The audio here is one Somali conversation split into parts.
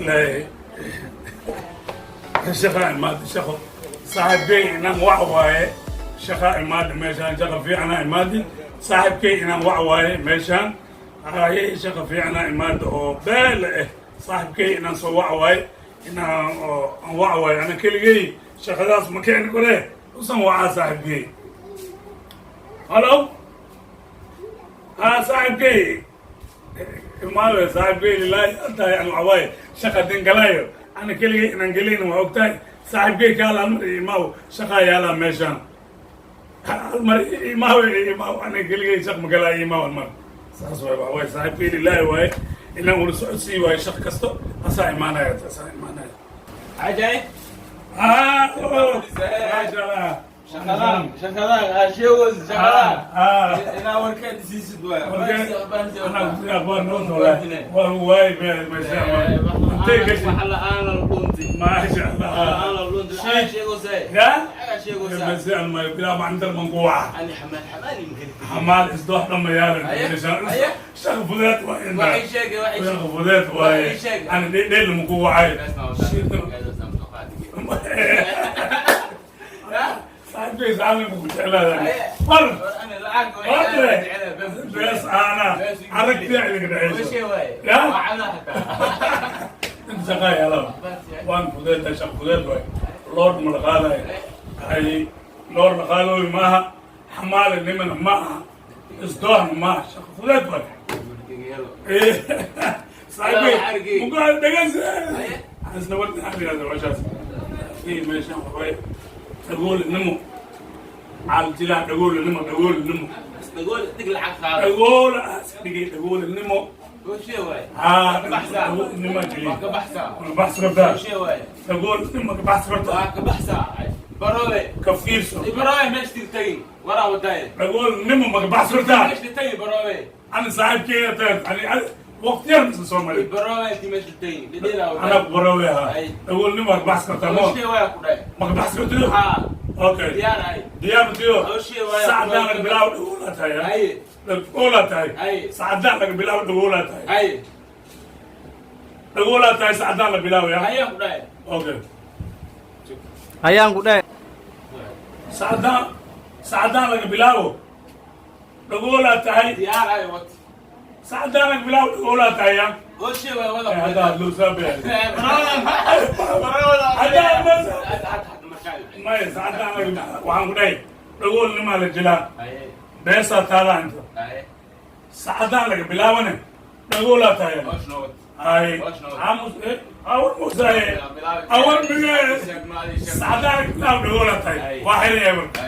Ilaahay, shaqa imaada, shaqo saaxiibkay inaan wac waaye. Shaqa imaada meeshaan, shaqa fiicana imaadi. Saaxiibkay inaan wac waaye meeshaan. Haye, shaqa fiicana imaada oo beela eh. Saaxiibkay inaan soo wac waaye, inaan oo aan wac waaye. Ana keligay shaqadaas ma keeni kore, usan wacaa saaxiibkay. Hello, ha, saaxiibkay imaawe. Saaxiibkay lilaahi antahay an waxawaaye shaqa dingalaayo. Ana keligay inaan gelayna waa ogtahay. Saaxiibkay kaala halmar imaaw, shaqaa yaalaa meeshaan. Halmar imaaw, imaaw. Ana keligay shaq magalaayo, imaaw halmar. Saas waay. Waxawaaye saaxiibkay lilaahi waaye, inaan wala socodsii waaye. Shaq kasto asaa imaanaya, asaa imaanaya. Xajay. Ah, maasha Allah. Shaqadaan, shaqadaan aa sheegayso, shaqadaan Ah. inaa warkeed siisid waay. Akhbaar noo waa waay meesha intee gashi. Waxa la'aan la dhuunti. Maasha Allah. La'aan la dhuunti, lacag sheegaysaa. Ya. Lacag sheegaysaa. Bas alma bilaa ma inta man ku waca. Ani xamaal xamaal imkani. Xamaal isdoox dhamayaal. Aye, aye. Shaqa fudeed waa inta. Waxay sheegay, waxay Shaqa sheegay. fudeed waaye. Waxay sheegay. Ana dheel ma ku wacay. Shirka. Saaxiibkay saalim ku jeclaada mar. Ani lacag. Hore bes ana aragtiya idinka dhexeyso. Ya? Inta shaqaa yaalaba waan fudeed tahay. Shaqa fudeed waay, loor ma la qaadayo. Hay, loor la qaadooy maaha, xamaali nimana ma aha, isdooxna maaha. Shaqa fudeed waay, saaxiibkay. Mugaa dhegas isla wadna xaligaas meeshaas. Meeshaan waxawaaye dhagoolinimo caaljilaa, dhagoolinimo, dhagoolinimo. Dhagool iska dhigay, dhagoolinimo. Haa, dhagoolinimo jiri. Baxsi kartaa, dhagoolinimo ka baxsi kartaa. Ka fiirso. Dhagoolinimo ma ka baxsi kartaa? Ani saaxiibkeeda tahay, ani waqti yar misla soo maray. Anaa ku barowe. Ha, dhagoolnimo ma ka baxsi kartaa? Mo ma ka baxsi kartiyo? Okay, diyaar matiyo? Sacdaan laga bilaabo dhagoolaa tahay, dhagoolaa tahay. Sacdaan laga bilaabo dhagoolaa tahay, dhagoolaa tahay. Sacdaan la bilaabaya. Okay. Hayaan ku dhahay. Sacdaan, sacdaan laga bilaabo dhagoolaa tahay. Sacdaan laga bilaabo dhagoolaa tahay. Ya, hadda hadlowsaa be, hadda hadlowsaa. Maya, sacdaan laga waxaan ku dhahay dhagoolnimaa la jilaa. Beesaa taalaa inta. Sacdaan laga bilaabane dhagoolaa tahay. Ay, aamus, awar muusaaye, awar mige. Sacdaan laga bilaabo dhagoolaa tahay. Waa xiran yahay marka.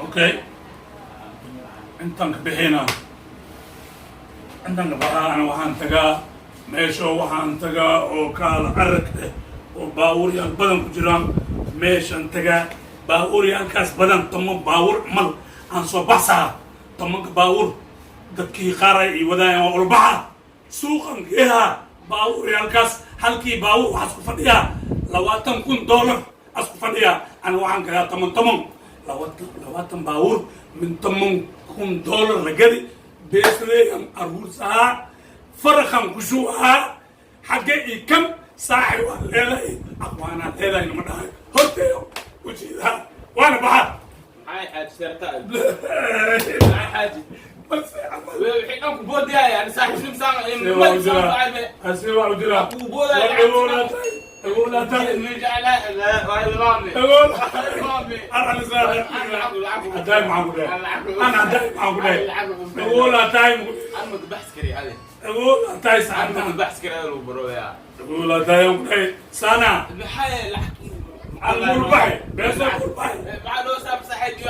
Okay, intaan ka bixina, intaan ka baxaa, ana waxaan tagaa meesha, waxaan tagaa oo kaala arag eh oo baabuuryaal badan ku jiraan. Meeshaan tagaa baabuuryaalkaas badan, 10 baabuur mal aan soo baxsaa. 10-ka baabuur dadkii qaaray iyo wadaayaan waa ulbaxa suuqan geeha. Baabuuryaalkaas halkii baabuur waxaa isku fadhiyaa $20,000 asku fadhiyaa. Ana waxaan gadaa 10 10, 20 baabuur min $10,000 la gadi. Beesleeyan aruursahaa, faraqan kushuuhaa xagge i kan saaxi waan leedahay, aqwaanaan leedahay, nama dhahay horteeyo ujiidaa waana baxa. Maxay xaaji seerta? Maxay xaaji? Wixii dhan ku boodaya yani saaxiibnim saan. Asi waa u jiraa. Dhagoolaa tahay, dhagoolaa tahay, dhagool. Haddaay maxaan ku dhahay? Ana haddaay maxaan ku dhahay? Dhagoolaa tahay, dhagoolaa tahay saxantan, dhagoolaa tahay aan ku dhahay sana almulbaxi beesa mulbaxi.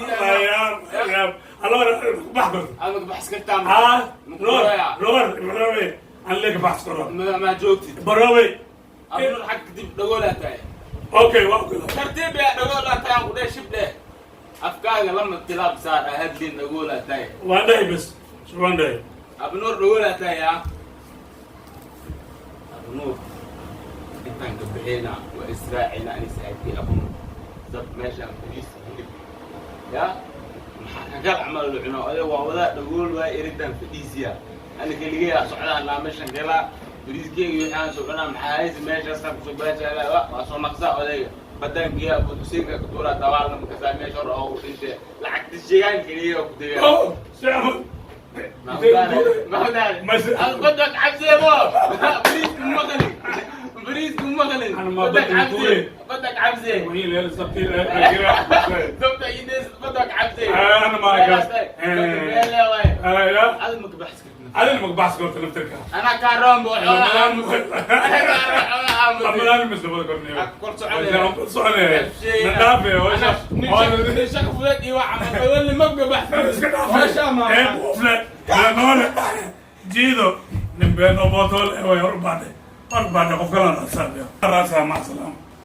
Yaab alora bax karto. Ah, loor loor baroobe aan leega bax karo. Ma joogtid. Baroobe. Abnur xag kadib dhagoolaa tahay. Okay, waa ogolaa. Tartiib yaa, dhagoolaa tahay aan ku dhahay. Shib dheh, afkaaga lama tilaab saar, hadlin. Dhagoolaa tahay. Waan dhahay bas, waan dhahay. Abnuur, dhagoolaa tahay. Yaa Abnuur, intaan ka bixina waa israacina. Ani saaxiibkii Abnuur dab meeshaan fadhiis hilib ya maxaa kagal camal la cuno. Adiga waa wadaa, dhagool waay, eridan fadhiisiya. Ana keligay aa socdaa laa meeshan galaa, bariiskeyga iyo waxaan soo cunaa. Maxaa haysa meeshaasaan kusoo baashaala, waa soo naqsaa odayga badaan geeya Abu Xuseenka ka tuuraa. Dawaalna makasaa meesha hore oo dhintee lacagta sheegaan keliya oo ku degaa. Oh, shacab. Badak cabseebo, bariisku maqalin, bariisku maqalin. Ana ma badak badan cabsee tuure. Badak cabsee. Wixii leel sabti Sabta ides badak cabsee. Ana ma arkaas. Ya. Adi ma kabaxs kartid. Adina magbaxs korta naftirka. Anaa kaa roombo xoolaha aamus. Anaa kaa roon xoolaha aamus. Ramadaan misle wada korniyo. Kor soconaya. Kor soconaya. Nadaafe hawsha. Shaqa fudeed iyo waxa wali ma kabaxsan. Iska dhaafe. Ee qofle. Noole. Jiido. Nin been oo bootol ee way hor baadhe. Hor baadhe qof kale raadsan. Raadsan, mac salaam.